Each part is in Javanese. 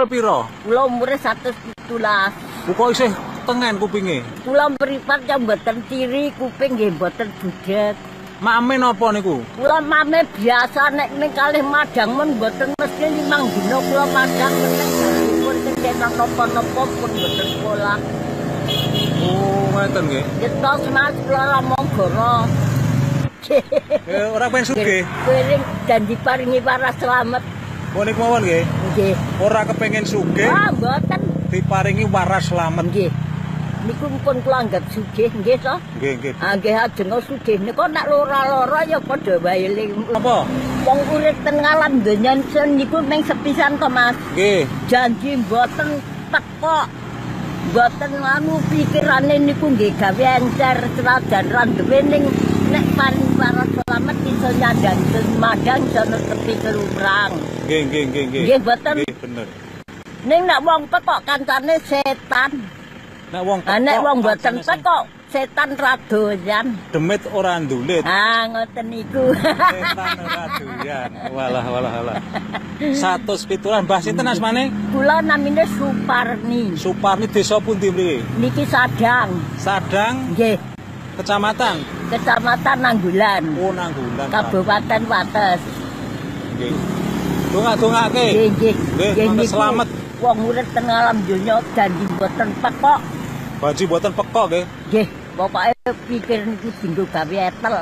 Piro? Kula umure 117. Kok isih tengen kupinge? Kula mripat ya mboten tiri, kuping nggih mboten budheg. Mame napa niku? Kula mame biasa nek ning kalih madang men mboten mesti 5 dina kula madang meneng pun ketenan napa-napa pun mboten sekolah. Oh, ngoten nggih. Yetos Mas, kula ramong goro. Ora pengen sugih. Piring dan diparingi waras slamet. Oh niku mawon nggih. Nggih. Ora kepengin sugih. Ah, mboten. Diparingi waras slamet. Nggih. Niku pun kula anggap sugih nggih to. Nggih, nggih. Ah nggih ajeng sugih niku nek lara-lara ya padha wae ling. Apa? Wong urip ten alam donya niku mung sepisan to Mas. Nggih. Janji mboten tekok. Mboten anu pikirane niku nggih gawe encer senajan ra duwe ning nek paring waras slamet iso nyandang madang iso netepi kelumrang. Nggih, nggih, nggih, nggih. Nggih mboten. Nggih bener. Ning nek wong pekok kancane setan. Nek wong pekok, nek wong mboten pekok setan ra doyan. Demit ora ndulit. Ah ngoten niku. Setan ora doyan. Walah walah walah. 117 Mbah sinten asmane? Kula namine Suparni. Suparni desa pundi mriki? Niki Sadang. Sadang? Nggih. Kecamatan? Kecamatan Nanggulan. Oh, Nanggulan. Kabupaten Wates. Nggih. Dongak-dongake. Nggih, nggih. Nggih, selamat. Wong urip teng alam donya janji mboten pekok. Janji mboten pekok nggih. Nggih, pokoke pikir niku dinggo gawe etel.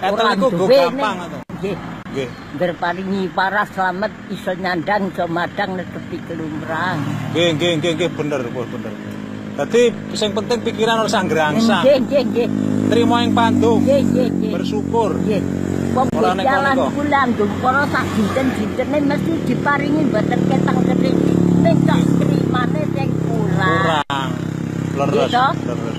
Etel niku go gampang to. Nggih. Nggih. Ngger paringi waras slamet iso nyandang iso madang netepi kelumrang. Nggih, nggih, nggih, nggih bener, bener. Dadi sing penting pikiran ora sangrangsang. Nggih, nggih, nggih. Trimo ing pandung. Nggih, nggih, nggih. Bersyukur. Nggih. Wong jalan kula ndung para sak dinten-dintene mesti diparingi mboten ketang ketik. Ning tok trimane sing kurang. Kurang. Leres, leres.